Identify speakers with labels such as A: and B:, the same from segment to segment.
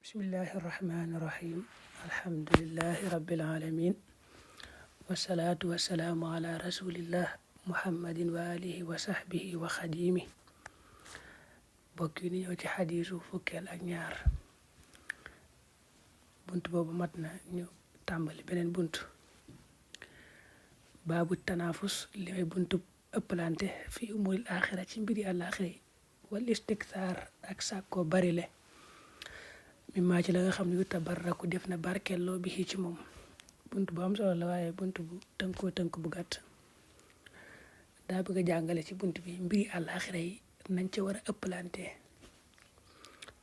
A: bismillahi irrahmani irrahim alhamdulillahi rabbil alamin wasalaatu wasalaamu ala rasulillah muhammadin wa alihi wa sahbihi wa xadimi bokk yi ni ñëw ci xadiisu fukkeel ak ñaar bunt boobu mat na ñu tàmbali beneen bunt baabu tanaafus li may buntu ëpplante fi umuril axira ci mbiri àlaxira yi wal istiktaar ak sàkkoo barile mi maa ci la nga xam ne yu tabarraku def na barkeelloo bi ci moom bunt bu am solo la waaye bunt bu tënk bu gàtt daa bëgg a jàngale ci bunt bi mbiri àlaxira yi nañ ca war a ëpplante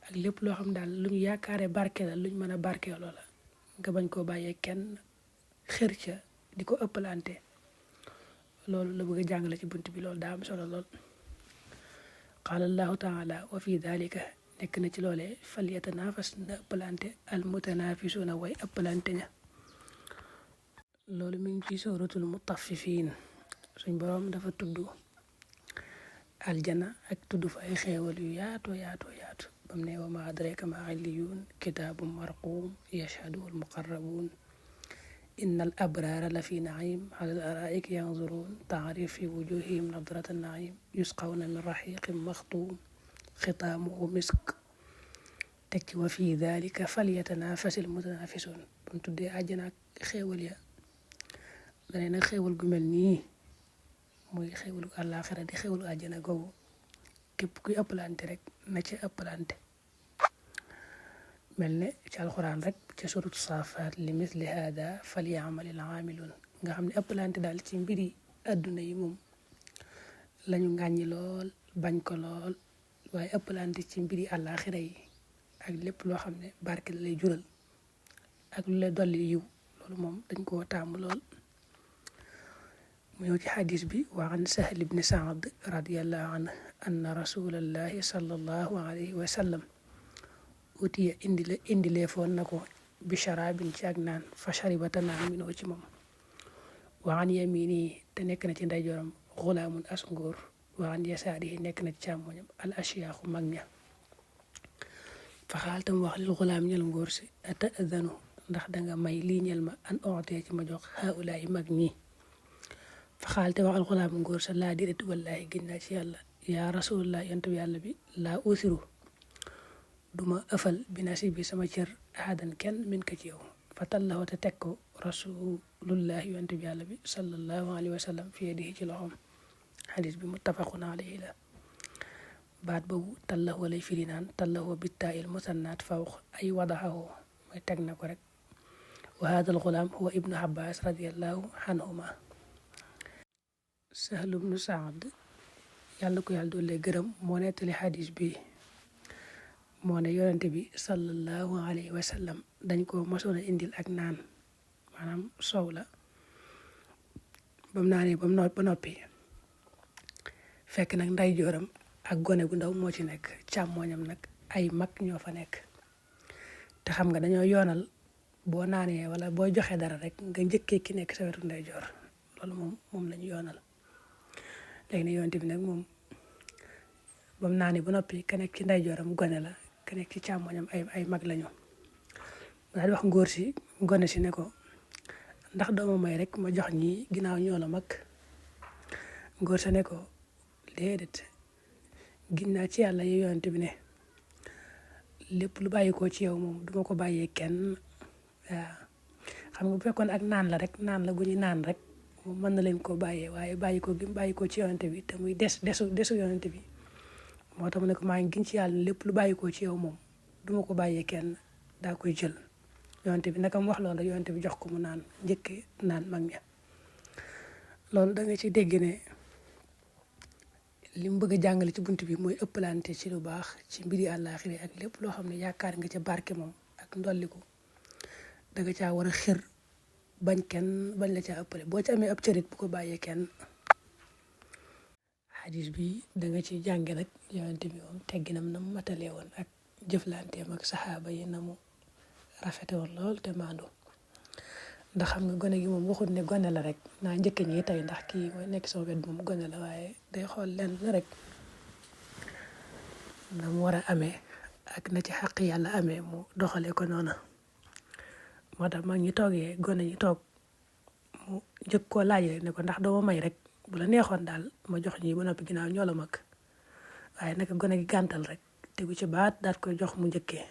A: ak lépp loo xam daal lu ñu yaakaare barke la luñ mën a barkeeloo la nga bañ koo bàyyee kenn xër ca di ko ëpplante loolu la bëgg a jàngale ci bunt bi loolu daa am solo lool qaala allahu taala wa fi dalika nekk na ci loolee fal yatanafas na ëpplante al mutanafisuuna way ëpplante ña loolu mi ngi ci suratul mutaffifin suñ boroom dafa tudd aljana ak tudd fa ay xeewal yu yaatu bam ne wa ma adraka ma illiyun kitaabun marquum yashhaduhu al muqarrabuun inna al abraara la fi naim ala al araik yanzurun taarif fi wujuhihim nadrata naim yusqawna min raxiqin maxtuum xitaamuhu misk teg ci wa fi dalika falyatanafasil mutanafisun bam tuddee àjjana ak xéewal ya dane nag xéewal gu mel nii muy xéewalu àllaaxira di xéewalu àjjana googu képp kuy ëpplante rek na ca ëpplante mel ne ci alxuraan rek ca suratu saafaat li misli hada falyamalil aamiluun nga xam ne ëpplante daal ci mbiri àdduna yi moom lañu ngàññi lool bañ ko lool waaye ëpplante ci mbiri àllaaxira yi ak lépp loo xam ne barke la lay jural ak lu lay dolli yiw loolu moom dañ koo taamu lool mu ñëw ci xadis bi wa an sahl ibni saad radiallahu anhu anna rasulallahi sallallahu alayhi wa sallam utiya indilee foon na ko bi sharabin ci ak naan fa sharibata naan minoo ci moom wa an yamini te nekk na ci ndeyjooram xulaamun as ngóor wa an yasaarihi nekk na ci càmmoñam al ashyaaxu mag ña fa xaaltam wax lil xulaam ñel ngóor si ata'danu ndax danga may lii ñel ma an ootee ci ma jox haulaay mag ñi fa xaalte wax al xulaam ngóor sa laa déedéet wallaahi gën naa ci yàlla yaa rasulullah yonent bi yàlla bi laa usiru duma ëfal bi nasi bi sama cër ahadan kenn min ko ci yow fa tallahu te teg ko rasulullah yonent bi yàlla bi sallallahu alayhi wa sallam fi yadihi ci loxoom xadis bi muttafaqun alayhi la baat boobu tallahu lay firi naan tallahu bittaa il musannaat fawq ay wadaxahu mooy teg na ko rek wa hada al xulaam huwa ibnu abbas radiallahu anhuma Sahl ibnu Saad yàlla ko yàlla doole gërëm moo nettali xadis bi moo ne yonente bi sallallahu alayhi wa sallam dañ ko mosoon a indil ak naan maanaam soow la bam naanee ba noppi fekk nag ndeyjooram ak gone gu ndaw moo ci nekk càmmooñam nag ay mag ñoo fa nekk te xam nga dañoo yoonal boo naanee wala boo joxe dara rek nga njëkkee ki nekk sa wetu ndeyjoor loolu moom lañu yoonal léegi ne yonent bi nag moom bam naanee ba noppi ka nekk ci ndeyjooram gone la ka nekk ci càmmoñam ay mag lañu daal di wax ngóor si gone si ne ko ndax dooma may rek ma jox ñi ginnaaw ñoo la mag ngóor sa ne ko déedéet ginnaaw ci yàlla yow yonent bi ne lépp lu bàyyi ko ci yow moom duma ko bàyyee kenn waaw xam nga bu fekkoon ak naan la rek naan la gu ñu naan rek moom mën na leen koo bàyyee waaye bàyyi ko ci yonent bi te muy desu yonent bi moo tax mu ne ko maa ngi gën ci yàlla lépp lu bàyyi ko ci yow moom duma ko bàyyee kenn daa koy jël yonent bi naka mu wax loolu yonent bi jox ko mu naan njëkk naan mag ña loolu da nga ci dégg ne li mu bëgg a jàngale ci bunt bi mooy ëppalante ci lu baax ci mbiri àllaaxira ak lépp loo xam ne yaakaar nga ca barke moom ak ndolliku da nga caa war a xër bañ la caa ëppale boo ci amee ab cërit bu ko bàyyee kenn xadis bi da nga ci jànge rek yonent bi moom tegginam na mu matalee woon ak jëflanteem ak saxaaba yi na mu rafete woon lool te maandu ndax xam nga gone gi moom waxut ne gone la rek naa njëkk ñi tey ndax kii mooy nekk sama wet moom gone la waaye day xool lenn rek na mu war a amee ak na ci xaq yàlla amee mu doxale ko noona moo tax mag ñi toogee gone ñi toog mu njëkk koo laaj rek ne ko ndax doo may rek bu la neexoon daal ma jox ñi ba noppi ginnaaw ñoo la mag waaye naka gone gi gàntal rek tegu ci baat daat koy jox mu njëkkee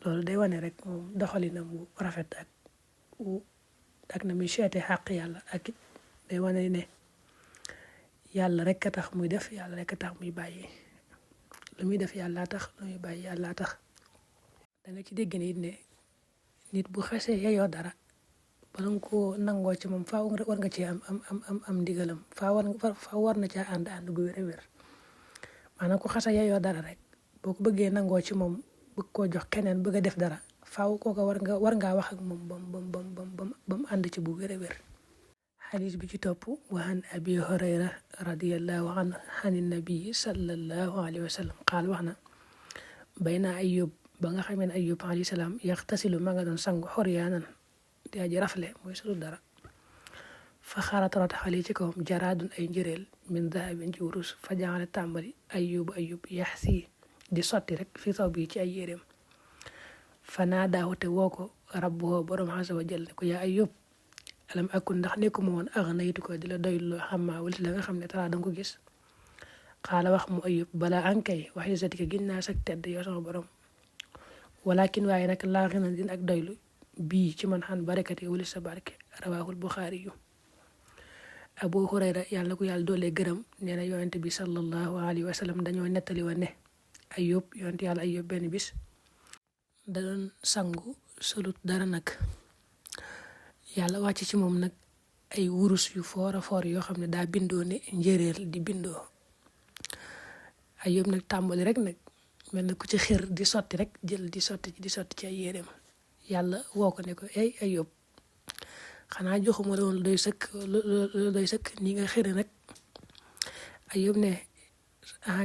A: loolu day wane rek moom doxalinam mu rafet ak na muy seete xaq yàlla ak it day wane ne yàlla rek a tax muy def yàlla rek a tax muy bàyyi lu muy def yàlla tax lu muy bàyyi yàlla tax da nga ci dégg ne it ne nit bu xesee yeyoo dara bala nga koo nangoo ci moom faaw war nga ci am ndigalam faaw war na caa ànd gu wér a wér maanaam ku xasa yeyoo dara rek boo ko bëggee nangoo ci moom bëgg koo jox keneen bëgg a def dara faaw kooka war ngaa wax ak moom ba mu ànd ci bu wér a wér xadis bi ci topp wa an abi hurayra radiyallahu anhu ani nabii sallallahu alayhi wa sallam qaal wax na bayna ayub ba nga xamee ne ayub alayhi salaam yaxtasilu ma nga doon sangu xoryaanan di aji rafle mooy sulu dara fa xaratarat xale ci kawam jaraadun ay njëreel min dahabin ci wurus fa jaxale tàmbali ayub yaxsi di sotti rek fi taw bi ci ay yéreem fa naa daawate woo ko rabbuhu borom xasa wa jël ne ko yaa ayub alam akun ndax nekkuma woon aghnaytu ko di la doyloo xammaa wala la nga xam ne taraa danga ko gis xaala wax mu ayub balaa ankay wax isatika ginnaa sak tedd yow sama borom walakin waaye nag laa xina din ak doylu bii ci man xan barakati wali sa barke rawaahul buxaari yu abu hurayra yàlla na ko yàlla doolee gërëm nee na yonente bi sallallahu alayhi wa sallam dañoo nettali woon ne ayub yonente yàlla ayub benn bis da doon sangu solut dara nag yàlla wàcc ci moom nag ay wurus yu foor a foor yoo xam ne daa bindoo ne njëreel di bindoo ayub nag tàmbali rek nag mel na ku ci xir di sotti rek jël di sotti ci ay yéreem yàlla woo ko ne ko ay ayub xanaa joxuma la woon lu doy sëkk ni nga xëri nag ayub ne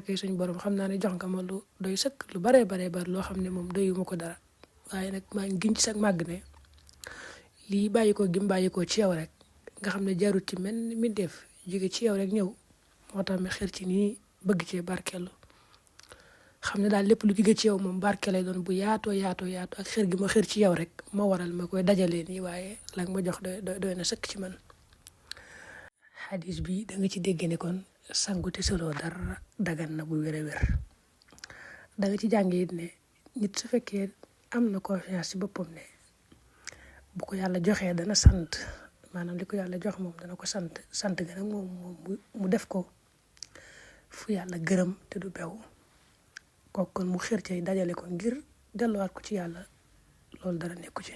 A: kay suñ borom xam naa ne jox nga ma lu doy sëkk lu baree bari loo xam ne moom doyuma ko dara waaye nag maa ngi giñ ci sag màgg ne lii bàyyi ko gim bàyyi ko ci yow rek nga xam ne jarut ci mel mi def jóge ci yow rek ñëw moo tax mi xër ci nii bëgg cee barkeelu xam ne daal lépp lu jóge ci yow moom barke lay doon bu yaatoo ak xër gi ma xër ci yow rek ma waral ma koy dajalee nii waaye la nga ma jox doy na sëkk ci man xadis bi da nga ci dégg ne kon sangu te solo dara dagan na bu wér a wér da nga ci jàngee it ne nit su fekkee am na confiance ci boppam ne bu ko yàlla joxee dana sant maanaam li ko yàlla jox moom dana ko sant ga nag moom mu def ko fu yàlla gërëm te du bew kooku kon mu xër ci dajale ko ngir delluwaat ko ci yàlla loolu dara nekku ci